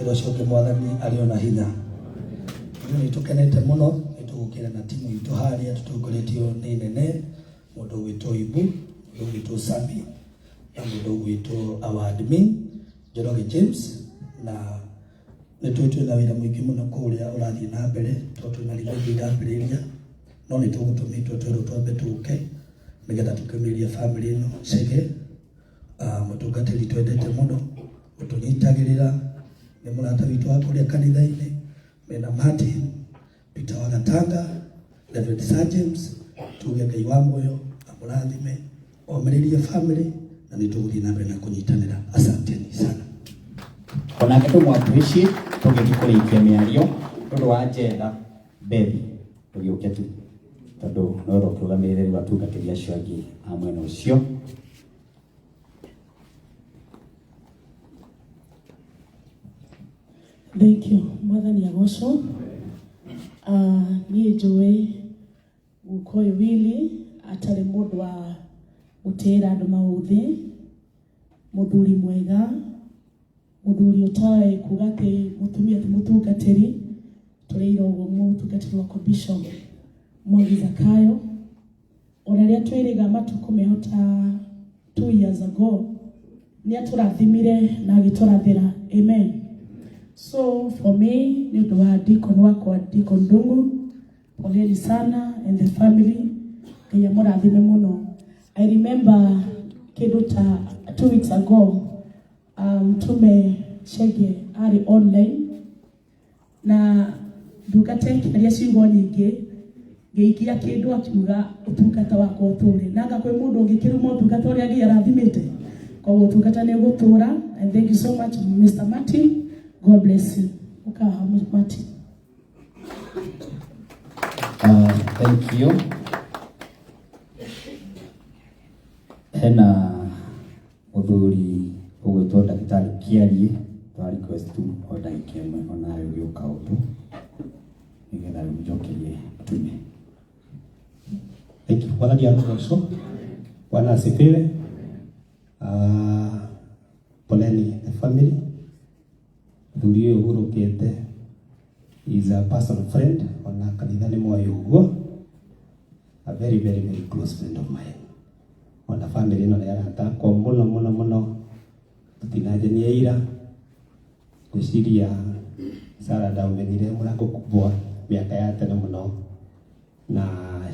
Wĩra ũcio ũngĩ Mwathani arĩ ona hinya. Ithuĩ nĩ tũkenete mũno nĩ tũgũkĩra na timu itũ harĩa tũtongoretio nĩ nene mũndũ ũgwĩtwo Ibu, mũndũ ũgwĩtwo Sami na mũndũ ũgwĩtwo our admin Njoroge James, na nĩ tũĩ twĩna wĩra mũingĩ mũno kũrĩa ũrathiĩ na mbere tondũ twĩna riboti irambĩrĩria, no nĩ tũgũtũmĩtwo twerwo twambe tũke nĩgetha tũkĩũmĩrĩrie family ĩno Chege, mũtungatĩri twendete mũno ũtũnyitagĩrĩra, nĩ mũrata witũ wa kũrĩa kanitha-inĩ mena Martin Peter wa Gatanga, Reverend Sir James, tuge Ngai wa muoyo amũrathime, omĩrĩrie family na nĩ tũgũthiĩ na mbere na kũnyitanĩra. Asanteni sana. Onake tũmũ appreciate tũgĩthiĩ kũrĩkia mĩario ũndũ wa njetha Bethi ũgĩũke tu tondũ no ũkĩrũgamĩrĩre rĩu atungatĩri acio angĩ a mwena ũcio. Thank you. Mwathani agocwo. Niĩ njũĩ guka ũyũ Willy atarĩ mũndũ wa gũtĩĩra andũ maũthĩ, mũthuri mwega, mũthuri ũtoĩ kuga atĩ mũtumia ti mũtungatĩri, tũrĩire ũguo mũtungatĩri wakwa Bishop Mwangi Zakayo. Ona rĩrĩa twĩrĩga matukũ meho ta 2 years ago, nĩ atũrathimire na agĩtũrathĩra. Amen. So for me, nĩ ũndũ wa deacon wakwa, Deacon Ndung'u, poleni sana and the family, Ngai amũrathime mũno. I remember kĩndũ ta 2 weeks ago, Mtume Chege arĩ online na ndungata ĩkĩaria ciugo nyingĩ, ngĩikia kĩndũ akiuga ũtungata wakwa ũtũre, na anga kwĩ mũndũ ũngĩkĩruma ũtungata ũrĩa Ngai arathimĩte. Koguo ũtungata nĩ ũgũtũra, and thank you so much, Mr. Martin. God bless you. Ũkaha Martin. Thank you. Hena mũthuri ũgwĩtwo ndagĩtarĩ Kĩarie, twa request tu o ndagĩka ĩmwe onawe ũgĩũka ũndũ nĩgetha rĩu njokerie tume. Thank you. Mwathani arogocwo. Bwana asifiwe. Poleni the family. Mũthuri ũyũ ũhurũkĩte is a personal friend, ona kanitha nĩ moĩ ũguo. A very very very close friend of mine. Ona family ĩno nĩ arata akwa mũno mũno mũno. Tũtinanjania ira. Ngwĩciria Sarah ndaũmenyire mũrango kubwa mĩaka ya tene mũno na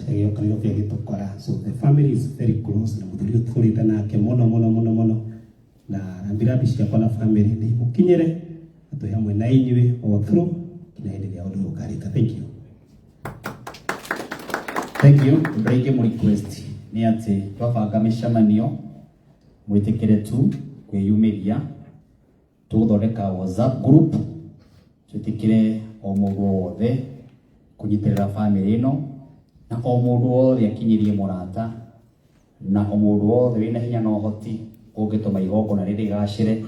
agĩũka Nairobi agĩtũkora, so the family is very close na mũthuri ũyũ tũkũrĩte nake mũno mũno mũno mũno, na rambirambi ciakwa na family nĩ imũkinyĩre na twĩ hamwe na inyuĩ all through nginya hĩndĩ ĩrĩa ũndũ ũyũ ũkarĩka. Thank you. Thank you. Ũndũ ũrĩa ingĩmũ request nĩ atĩ twabanga mĩcemanio mwĩtĩkĩre tu kwĩyumĩria, tũgũthondeka WhatsApp group, twĩtĩkĩre o mũndũ o wothe kũnyitĩrĩra family ĩno, na o mũndũ wothe akinyĩrie mũrata, na o mũndũ wothe wĩna hinya na ũhoti ũngĩtũma igongona rĩrĩ rĩgacĩre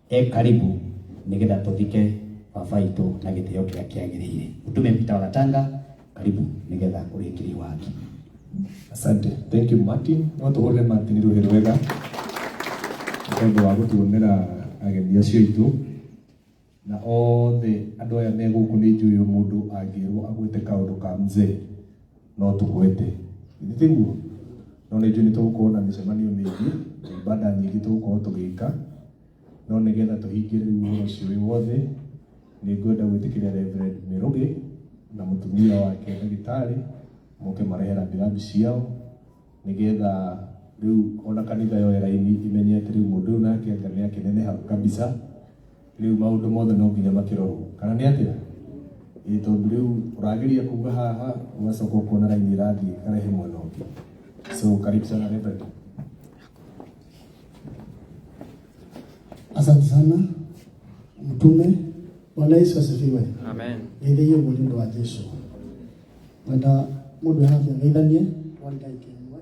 e karibu nĩgetha tũthike baba itũ na gĩtĩo kĩrĩa kĩagĩrĩire. Mũtume Peter wa Gatanga, karibu nĩgetha ũrĩkĩrie wake. Asante. Thank you, Martin. No tũhũrĩre Martin rũhĩ rwega tondũ wa gũtuonera ageni acio aitũ na othe andũ aya me gũkũ. Nĩ njũĩ mũndũ angĩrwo agwĩte kaũndũ ka mzee no tũgwete, githĩ tiguo? No nĩ njũĩ nĩ tũgũkorwo na mĩcemanio mĩingĩ na ibada nyingĩ tũgũkorwo tũgĩka, no nĩgetha tũhingie rĩu ũhoro ũcio wĩ wothe, nĩ ngwenda gwĩtĩkĩria Reverend Mĩrũgĩ na mũtumia wake ndagĩtarĩ moke marehe rambirambi ciao nĩgetha rĩu ona kanitha yoe raini imenye atĩ rĩu mũndũ ũyũ nake anga nĩ akĩneneha kabisa, rĩu maũndũ mothe no nginya makĩrorwo kana nĩ atĩa? Ĩ tondũ rĩu ũrageria kuga haha ũgacoka ũkona raini ĩrathiĩ ĩkarehe mwena ũngĩ. So karibu sana, Reverend. Asante sana mtume. Bwana Yesu asifiwe. Amen. Geithĩi ũguo nĩ ũndũ wa Jesu. Mwenda mũndũ haha ageithanie one ndagĩka ĩmwe.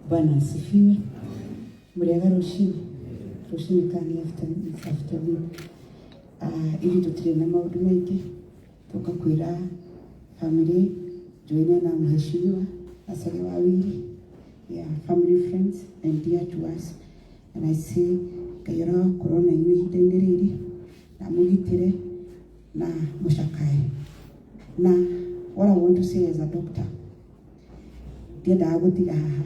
Bwana asifiwe. Mũrĩega rũcinĩ? Rũcinĩ kana nĩ afternoon? Ithuĩ tũtirĩ na maũndũ maingĩ, tũka kwĩra family joine na mheshimiwa Asage Wawiri. We are family friends and dear to us, and I say Ngai arokorwo na inyuĩ ihinda-inĩ rĩrĩ. Na mũgitĩre na mũcakae. Na what I want to say as a doctor, ndiendaga gũtiga haha.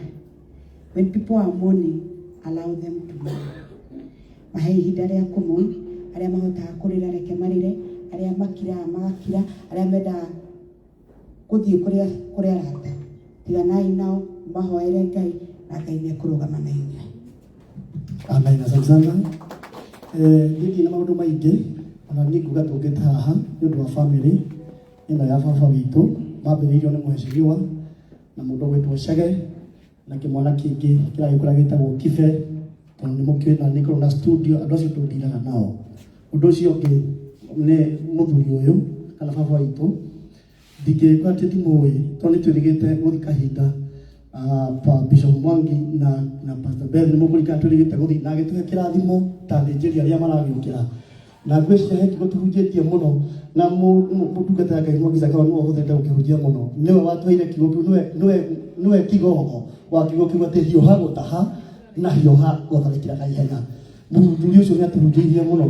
When people are mourning, allow them to mourn. Mahe ihinda rĩa kũmourn. Arĩa mahotaga kũrĩra, reke marĩre. Arĩa makiraga, magakira. Arĩa mendaga gũthiĩ kũrĩa kũrĩa arata, tiganai nao, mahoere Ngai, na Ngai nĩ ekũrũgama na inyuĩ. Amen. Asante sana. Niĩ ndirĩ na maũndũ maingĩ, ona niĩ nguga tũngĩte haha nĩ ũndũ wa family ĩno ya baba witũ, mambĩrĩirio nĩ mheshimiwa na mũndũ ũgwĩtwo Chege na kĩmwana kĩngĩ kĩragĩkũra gĩtagwo Kibe, tondũ nĩ mũkĩũĩ na nĩ korwo na studio, andũ acio tũndiraga nao. Ũndũ ũcio ũngĩ nĩ mũthuri ũyũ kana baba witũ, ndingĩkora atĩ ndimũĩ, tondũ nĩ twĩrĩgĩte gũthiĩ kahinda, pa Bishop Mwangi na Pastor Ben nĩ mũkũririkana twĩrĩgĩte gũthiĩ na agĩtũhe kĩrathimo ta athĩnjĩri arĩa maragĩũkĩra, na ngwĩciria he kiugo tũhunjĩtie mũno na mũtungata ya Ngai Mwangi Zakayo nĩwe ũhũthĩrĩte gũkĩhunjia mũno, nĩwe watũheire kiugo kĩu, nĩwe kigogo wa kiugo kĩu atĩ hiũha gũtaha na hiũha gũtharĩkĩra na ihenya. Mũthuri ũcio nĩ atũhunjĩirie mũno,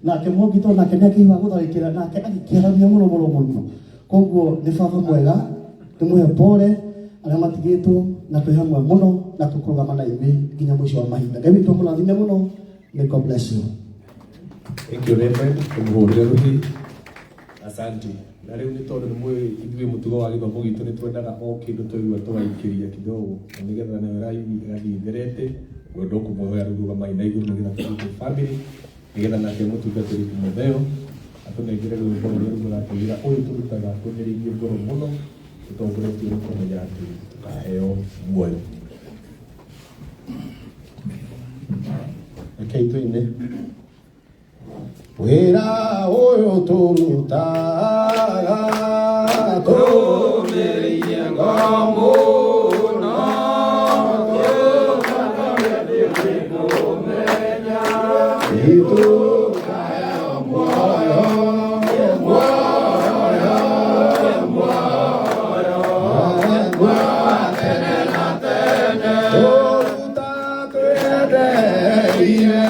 nake Mwangi tondũ nake nĩ akĩhiũha gũtharĩkĩra, nake agĩkĩaramia mũno mũno mũno. Koguo nĩ baba mwega, tũmũhe pole arĩa matigĩtwo, na twĩ hamwe mũno na tũkũrũgama na inyuĩ nginya mũico wa mahinda. Ngai witũ amũrathime mũno. May God bless you. Thank you, Reverend. Tũmũhũrĩre rũhĩ. Asante. Na rĩu nĩ tondũ nĩ mũĩ ithuĩ mũtugo wa gĩthomo gitũ nĩ twendaga o kĩndũ twaigua tũgaikĩria kidogo, na nĩgetha nayo raini ĩgathiĩ ĩtherete. Ngwenda kũmũhoya rĩu rũgamai na igũrũ nĩgetha tũthiĩ kwĩ family, nĩgetha nake mũtungatĩri Timotheo atũnengere rwĩmbo rũrĩa rĩu mũratũĩra, ũyũ tũrutaga tũmĩrĩirie ngoro mũno, tũtongoretio nĩ kũmenya atĩ tũkaheo muoyo. Rekei tũine wĩra ũyũ tũrutaga tũmĩrĩirie ngoro mũno, itũkaheo muoyo, muoyo, muoyo, muoyo wa tene na tene. Tũruta twendeire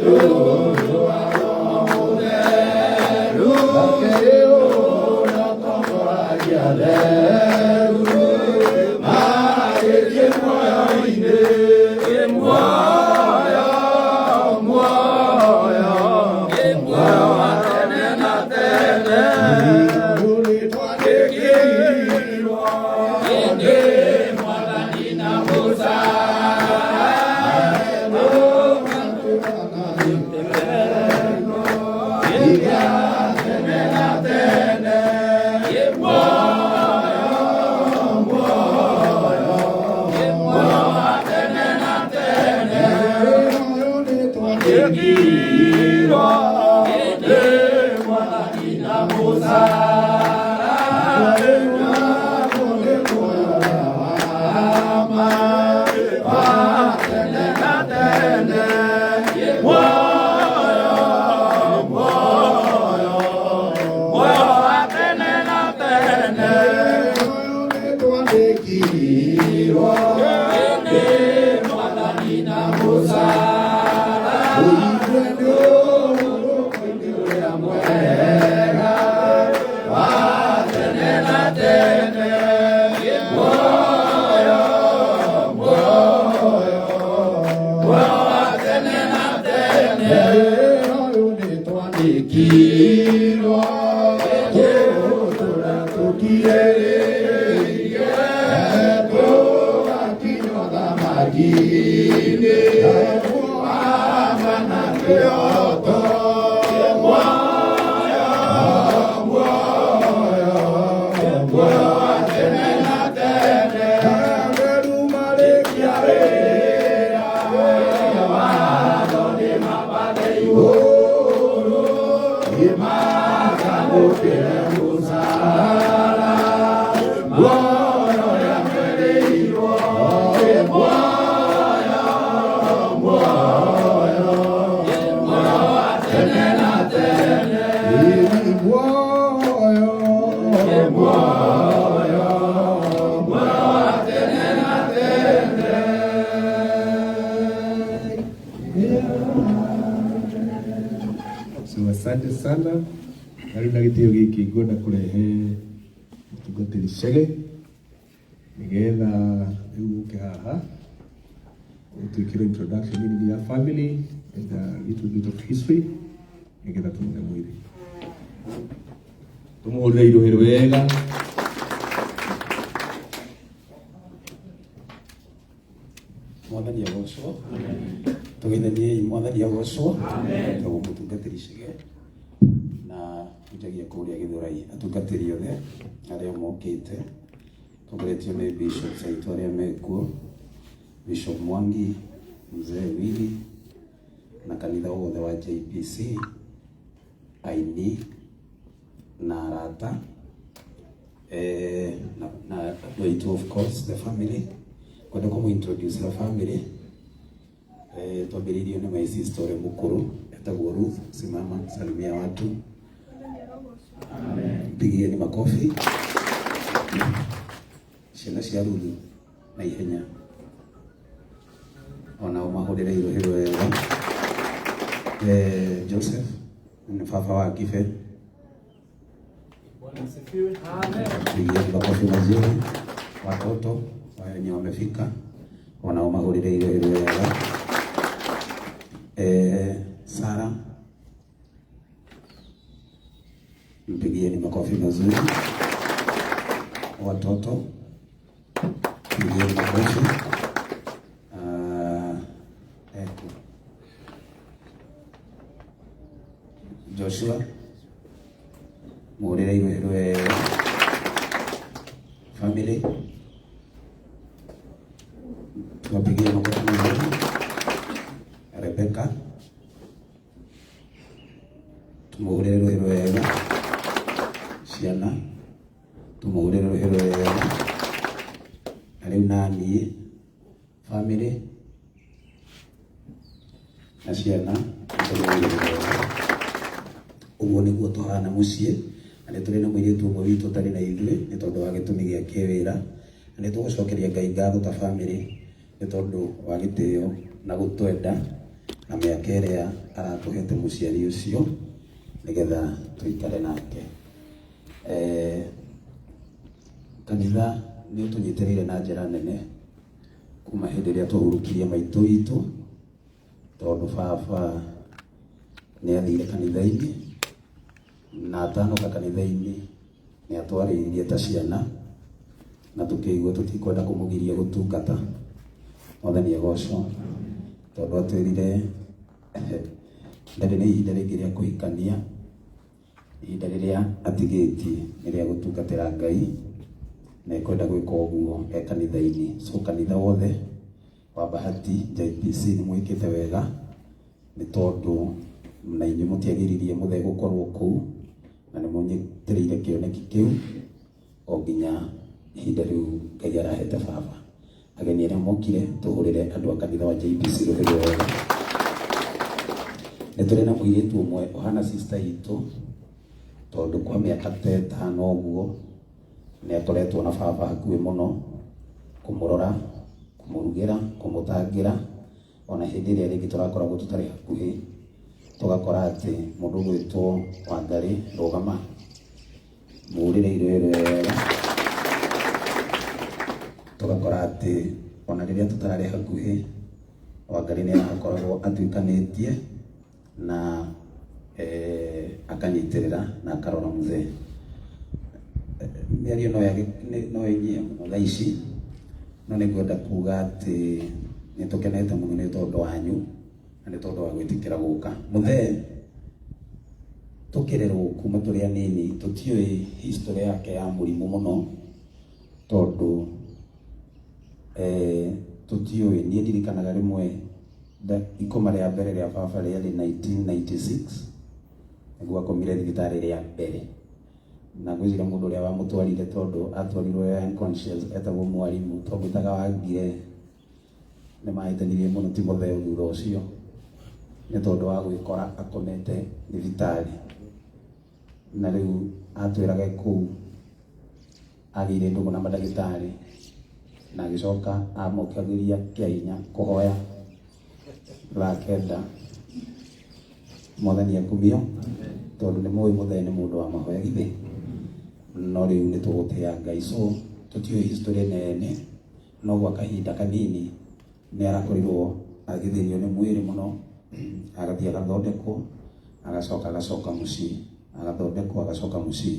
tũndũ wa Roho Mũtheru, nake ũrĩa ũtongoragia theru magĩthiĩ muoyo-inĩ, muoyo, muoyo, muoyo wa tene na tene. Igũrũ nĩtwandĩkirwo nĩ Mwathani na Musa, iga tene na tene, muoyo, muoyo, muoyo wa tene na tene. Muoyo nĩtwandĩkirwo nĩ Mwathani na Musa, nĩ muoyo wa ma wa tene na tene, muoyo, muoyo, muoyo wa tene na tene. Muoyo nĩtwandĩkirwo nĩ Mwathani na Musa, ũigue nĩ ũhoro-inĩ ũrĩa mwega wa tene na tene, muoyo, muoyo, muoyo wa tene na tene. Ũyũ nĩtwandĩkirwo tũtũra tũkirĩrĩirie tũgakinya ũthamaki-inĩ wa ma na kĩhooto, muoyo, muoyo, muoyo wa tene na tene. Atheru marĩkia wĩra, watho nĩ mabathe igũrũ, makamũkĩre mũcara, muoyo ũrĩa merĩirwo, muoyo, muoyo, muoyo wa tene na tene. Muoyo, muoyo, muoyo wa tene na tene. So asante sana. Na rĩu na gĩtĩo gĩkĩ ngwenda kũrehe mũtungatĩri Chege nĩgetha rĩu ũke haha ũtwĩkĩre introduction nini ya family and a little bit of history nĩgetha tũmũhe mwĩrĩ. Tũmũhũrĩre irũhĩ wega. Mwathani agocwo. Tũgeithaniei. Mwathani agocwo. Tagwo mũtungatĩri Chege na hunjagia kũrĩa Gĩthũrai. Atungatĩri othe arĩa mokĩte tongoretio nĩ bishops aitũ arĩa mekuo, Bishop Mwangi, Mzee Willy na kanitha wothe wa JPC, aini na arata, na andũ aitũ, of course the family. Kwenda kũmũ introduce the family, twambĩrĩirio nĩ my sister ũrĩa mũkũrũ etagwo Ruth. Simama, salimia watu, pigieni makofi. Ciana cia Ruth na ihenya onao mahũrĩre irũhĩ wega. Joseph nĩ baba wa Kibe. Bwana asifiwe. Pigieni makofi mazuri. Watoto wenye wamefika onao mahũrĩre irũhĩ wega. Sara, mpigieni makofi mazuri. Watoto, pigieni makofi. Eko Joshua, mũhũrĩre irũhĩ wega. Family, tuwapigie makofi mazuri. Rebecca, tumuhũrĩre rũhĩ wega. Ciana, tumuhũrĩre rũhĩ wega. Na rĩu naniĩ, family na ciana, tumuhũrĩre wega. Ũguo nĩguo tũhana mũciĩ. Na nĩ tũrĩ na mũirĩtu ũmwe witũ ũtarĩ na ithuĩ nĩ tondũ wa gĩtũmi gĩa kĩwĩra, na nĩ tũgũcokeria Ngai ngatho ta family nĩ tondũ wa gĩtĩo na gũtwenda na mĩaka ĩrĩa aratũhete mũciari ũcio nĩgetha tũikare nake. Kanitha nĩ ũtũnyitĩrĩire na njĩra nene kuma hĩndĩ ĩrĩa twahurũkirie maitũ witũ, tondũ baba nĩ athire kanitha-inĩ na atanoka kanitha-inĩ nĩ atwarĩirie ta ciana na tũkĩigua tũtikwenda kũmũgiria gũtungata. Mwathani agocwo, tondũ atwĩrire ndarĩ na ihinda rĩngĩ rĩa kũhikania, ihinda rĩrĩa atigĩtie nĩ rĩa gũtungatĩra Ngai na ekwenda gwĩka ũguo e kanitha-inĩ. So kanitha wothe wa Bahati JPC nĩ mwĩkĩte wega nĩ tondũ na inyuĩ mũtiagĩririe mũthee gũkorwo kũu na nĩ mũnyitĩrĩire kĩoneki kĩu o nginya ihinda rĩu Ngai arahete baba. Ageni arĩa mokire, tũhũrĩre andũ a kanitha wa JPC rũhĩ wega. Nĩ tũrĩ na mũirĩtu ũmwe ũhana sister itũ, tondũ kwa mĩaka ta ĩtano ũguo nĩ akoretwo na baba hakuhĩ mũno kũmũrora, kũmũrugĩra, kũmũtangĩra, ona hĩndĩ ĩrĩa rĩngĩ tũrakoragwo tũtarĩ hakuhĩ, tũgakora atĩ mũndũ ũgwĩtwo Wangarĩ, rũgama, mũhũrĩre irũhĩ wega. Tũgakora atĩ ona rĩrĩa tũtararĩ hakuhĩ, Wangarĩ nĩ arakoragwo atuĩkanĩtie na akanyitĩrĩra na akarora mzee. Mĩario no yage no ĩnyihe mũno thaa ici, no nĩ ngwenda kuga atĩ nĩ tũkenete mũno nĩ tondũ wanyu na nĩ tondũ wa gwĩtĩkĩra gũka. Mũthee tũkĩrerwo kuma tũrĩ anini tũtiũĩ history yake ya mũrimũ mũno, tondũ tũtiũĩ. Niĩ ndirikanaga rĩmwe ikoma rĩa mbere rĩa baba rĩarĩ 1996 nĩguo akomire thibitarĩ rĩa mbere, na ngwĩciria mũndũ ũrĩa wamũtwarire, tondũ atwarirwo e unconscious, etagwo mwarimũ twamwĩtaga Wangire. Nĩ mahĩtanirie mũno Timotheo thutha ũcio nĩ tondũ wa gwĩkora akomete thibitarĩ, na rĩu atwĩraga kũu agĩire ndũgũ na mandagĩtarĩ na agĩcoka amokagĩria kĩa hinya kũhoya thaa 9. Mwathani akumio tondu nĩ mũĩ mũthee nĩ mũndũ wa mahoya githĩ no rĩu nĩ tũgũtĩa Ngai. So tũtiũĩ history nene, no gwa kahinda kanini nĩ arakorirwo agĩthĩnio nĩ mwĩrĩ mũno, agathiĩ agathondekwo, agacoka agacoka mũciĩ, agathondekwo agacoka mũciĩ,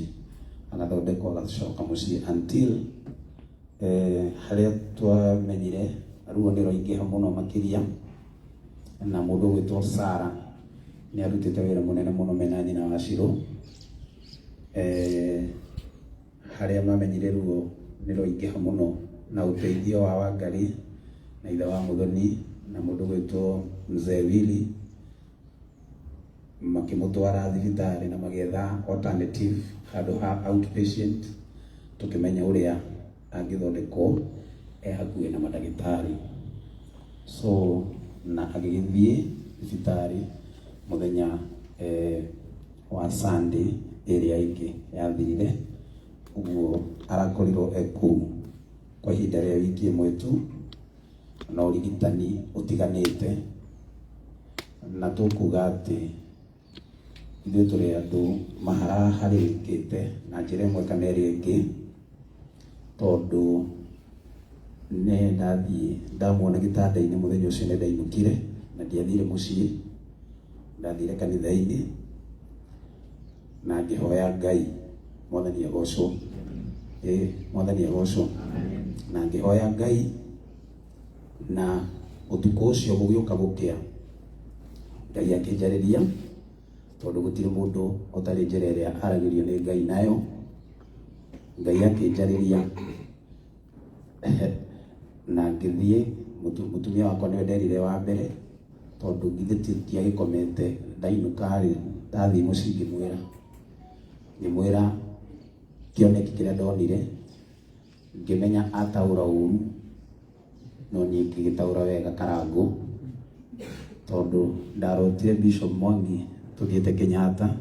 agathondekwo agacoka mũciĩ until harĩa twamenyire ruo nĩ rwaingĩha mũno makĩria, na mũndũ ũgwĩtwo Sara nĩ arutĩte wĩra mũnene mũno mena nyina wa Shiro, harĩa mamenyire ruo nĩ rwaingĩha mũno, na ũteithio wa Wangari na ithe wa Muthoni na mũndũ ũgwĩtwo Mzee Willy makĩmũtwara thibitarĩ na magĩetha alternative handũ ha outpatient, tũkĩmenya ũrĩa angĩthondekwo e hakuhĩ na mandagĩtarĩ. So na agĩgĩthiĩ thibitarĩ mũthenya wa Sunday ĩrĩa ĩngĩ yathirire ũguo, arakorirwo e kũu kwa ihinda rĩa wiki ĩmwe tu na ũrigitani ũtiganĩte, na tũkuga atĩ ithuĩ tũrĩ andũ maharaharĩkĩte na njĩra ĩmwe kana ĩrĩa ĩngĩ, tondũ nĩ ndathiĩ ndamuona gĩtanda-inĩ mũthenya ũcio nĩ ndainũkire na ndiathire mũciĩ, ndathire kanitha-inĩ na ngĩhoya Ngai. Mwathani agocwo. Mwathani agocwo. Na ngĩhoya Ngai, na ũtukũ ũcio gũgĩũka gũkĩa Ngai akĩnjarĩria, tondũ gũtirĩ mũndũ ũtarĩ njĩra ĩrĩa aragĩrio nĩ Ngai nayo. Ngai akĩnjarĩria na ngĩthiĩ, mũtumia wakwa nĩwe nderire wa mbere, tondũ githĩ tiagĩkomete. Ndainũka rĩ, ndathiĩ mũciĩ ngĩmwĩra kĩoneki kĩrĩa ndonire, ngĩmenya ataũra ũru no niĩ ngĩgĩtaũra wega karangũ, tondũ ndarotire Bishop Mwangi tũthiĩte Kenyatta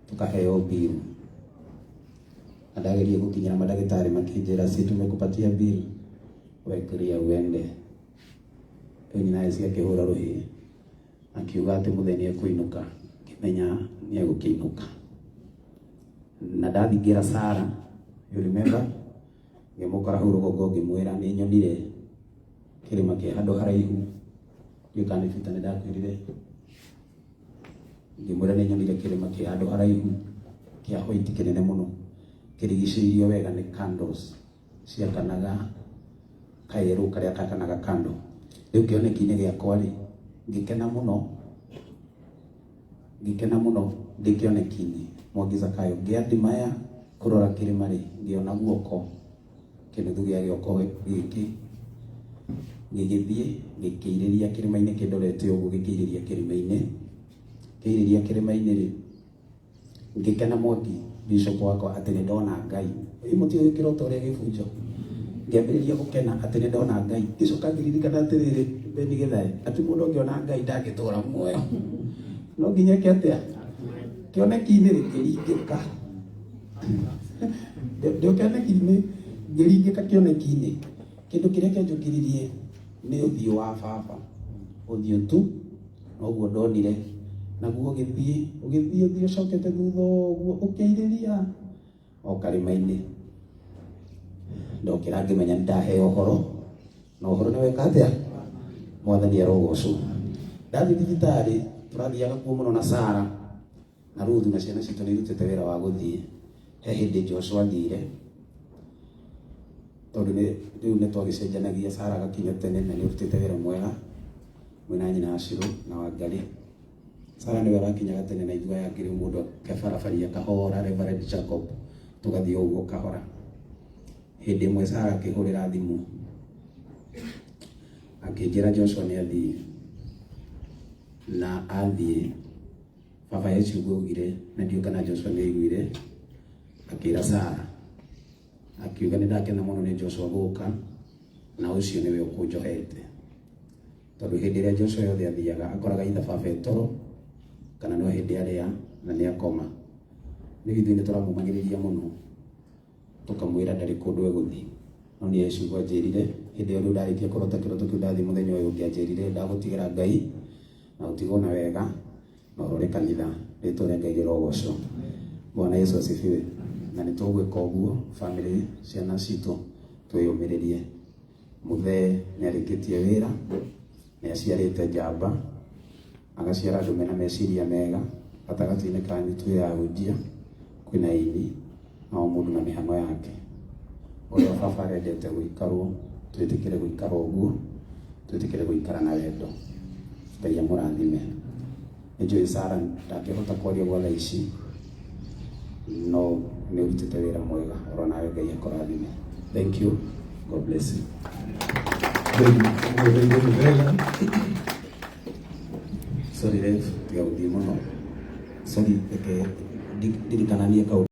tukaheo bill, na ndageria gũkinyĩra mandagĩtarĩ makĩnjĩra, "Si tumekupatia bill, we clear uende." Rĩu nyina Esi akĩhũra rũhĩ akiuga atĩ mũthee nĩ ekũinũka, ngĩmenya nĩ egũkĩinũka. Na ndathiĩ ngĩra Sara, you remember, ngĩmũkora hau rũgongo ngĩmwĩra nĩ nyonire kĩrĩma kĩ handũ haraihu. Ndiũĩ kana nĩ Peter nĩ ndakwĩrire, ngĩmwĩra nĩ nyonire kĩrĩma kĩ handũ haraihu kĩa white kĩnene mũno kĩrigicĩirio wega nĩ candles ciakanaga kayellow karĩa kakanaga kando. Rĩu kĩoneki-inĩ gĩakwa rĩ, ngĩkena mũno, ngĩkena mũno ndĩ kĩoneki-inĩ. Mwangi Zakayo ngĩandimaya kũrora kĩrĩma rĩ, ngĩona guoko, kĩnuthu gĩa gĩoko gĩkĩ gĩgĩthiĩ gĩkĩirĩria kĩrĩma-inĩ kĩndorete ũguo, gĩkĩirĩria kĩrĩma-inĩ, kĩirĩria kĩrĩma-inĩ rĩ, ngĩkena. Mwangi bishop wakwa atĩ nĩ ndona Ngai. Ĩ mũtiũĩ kĩroto ũrĩa gĩbunjo, ngĩambĩrĩria gũkena atĩ nĩ ndona Ngai. Ngĩcoka ngĩririkana atĩrĩrĩ, Beni Gĩthae, atĩ mũndũ angĩona Ngai ndangĩtũra muoyo, no nginya eke atĩa? Kĩoneki-inĩ rĩ, ngĩringĩka ndĩ kĩoneki-inĩ, ngĩringĩka kĩoneki-inĩ. Kĩndũ kĩrĩa kĩanjũkĩririe nĩ ũthiũ wa baba, ũthiũ tu noguo ndonire, naguo ũgĩthiĩ ũgĩthiĩ ũthiĩ ũcokete thutha ũguo ũkĩirĩria o karĩma-inĩ. Ndokĩra ngĩmenya nĩ ndaheo ũhoro, na ũhoro nĩ weka atĩa? Mwathani arogocwo. Ndathiĩ thibitarĩ, tũrathiaga kuo mũno na Sara na Ruthu na ciana citũ nĩ irutĩte wĩra wa gũthiĩ. He hĩndĩ Joshua athire, tondũ rĩu nĩ twagĩcenjanagia, Sara agakinya tene na nĩ ũrutĩte wĩra mwega mwĩna nyina Ashirũ na Wangari. Sara nĩwe ũrakinyaga tene na ithuĩ aya angĩ rĩu mũndũ akebarabaria kahora, Reverend Jacob, tũgathiĩ o ũguo kahora. Hĩndĩ ĩmwe Sara akĩhũrĩra thimũ akĩnjĩra Joshua nĩ athiĩ, na athiĩ baba Yesu ũguo augire, na ndiũĩ kana Joshua nĩ aiguire, akĩra Sara akiuga nĩ ndakena mũno nĩ Joshua gũka, na ũcio nĩwe ũkũnjohete, tondũ hĩndĩ ĩrĩa Joshua yothe athiaga akoraga itha baba etoro kana no hĩndĩ arĩa na nĩ akoma. Rĩu ithuĩ nĩ tũramũmagĩrĩria mũno tũkamwĩra ndarĩ kũndũ egũthiĩ, no nĩ ciugo anjĩrire hĩndĩ ĩyo. Rĩu ndarĩkia kũrota kĩroto kĩu, ndathiĩ mũthenya ũyũ ũngĩ anjĩrire, "Ndagũtigĩra Ngai na ũtigwo na wega." Na ũrore kanitha, rĩtwa rĩa Ngai rĩrogocwo. Bwana Yesu asifiwe. Na nĩ tũgwĩka ũguo, family ciana citũ twĩyũmĩrĩrie. Mũthee nĩ arĩkĩtie wĩra, nĩ aciarĩte njamba, agaciara andũ mena meciria mega. Gatagatĩ-inĩ kanyu twĩ ahunjia, kwĩna aini, na o mũndũ na mĩhang'o yake. Ũrĩa baba arendete gũikarwo, twĩtĩkĩre gũikara ũguo, twĩtĩkĩre gũikara na wendo. Ngai amũrathime. Nĩ njũĩ Sara ndangĩhota kwaria gwa thaa ici, no nĩ ũrutĩte wĩra mwega, oro nawe Ngai akũrathime. Thank you. God bless you. Thank you wega. Sorry Rev, tiga gũthiĩ mũno. Sorry, reke ndirikananie kaũndũ.